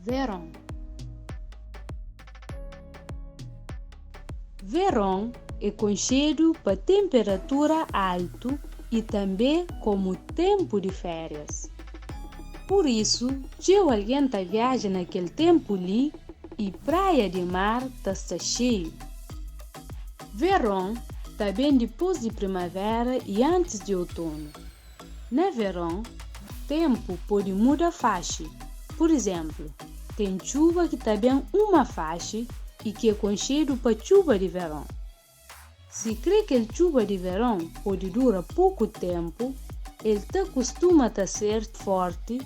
Veron Veron é konxedu pa tenperatura altu i tanbê komu tenpu di férias. Pur isu, txeu algen ta viaja na kel tenpu li i praia di mar ta sta xeiu. Veron ta ben dipôs di primavéra i antis di otonu. Na veron, ténpu pode muda faxi. Pur izénplu, ten txuba ki ta ben uma faxi i ki é konxedu pa txuba di veron. Sikrê kel txuba di veron pode dura poku ténpu, el ta kustuma ta ser fórti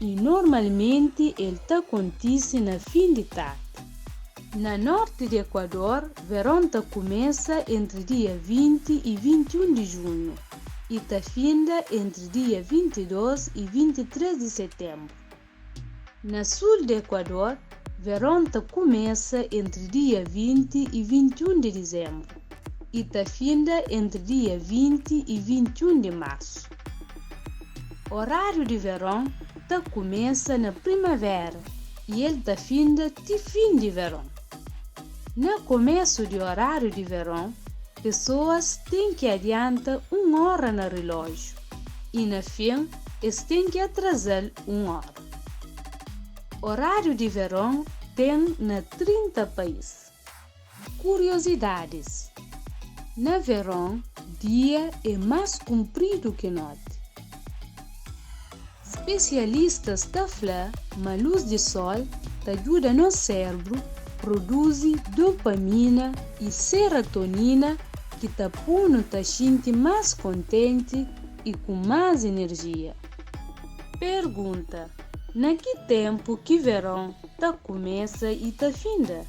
i normalmenti el ta kontise na fin di tardi. Na nórti di Ekuador, veron ta kumesa entri dia 20 i 21 di junhu i ta finda entri dia 22 i 23 di setenbru. Na sul di Ekuador, veron ta kumesa entri dia 20 i 21 di dizenbru i ta finda entri dia 20 i 21 di marsu. Oráriu di veron ta kumesa na primavéra i el ta finda ti fin di veron. Na komésu di oráriu di veron, pesoas ten ki adianta un óra na rilójiu i na fin es ten ki atraza-l un óra. Oráriu di veron ten na 30 país. Kuriozidadis, Na veron, dia é más kunpridu ki noti. Spesialistas ta fla ma lus di sol ta djuda nos sérbru produzi dopamina i seratonina ki ta pô-nu ta xinti más kontenti i ku más inerjia. Pergunta, Na ki ténpu ki veron ta kumesa i ta finda?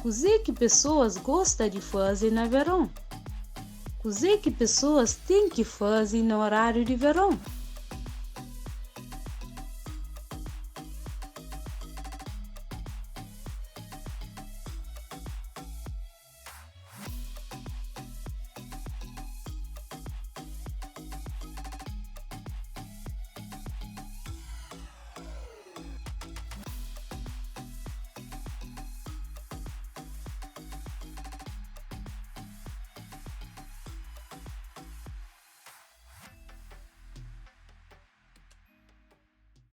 Kuzê ki pesoas gosta di faze na veron? Kuzê ki pesoas ten ki faze na oráriu di veron?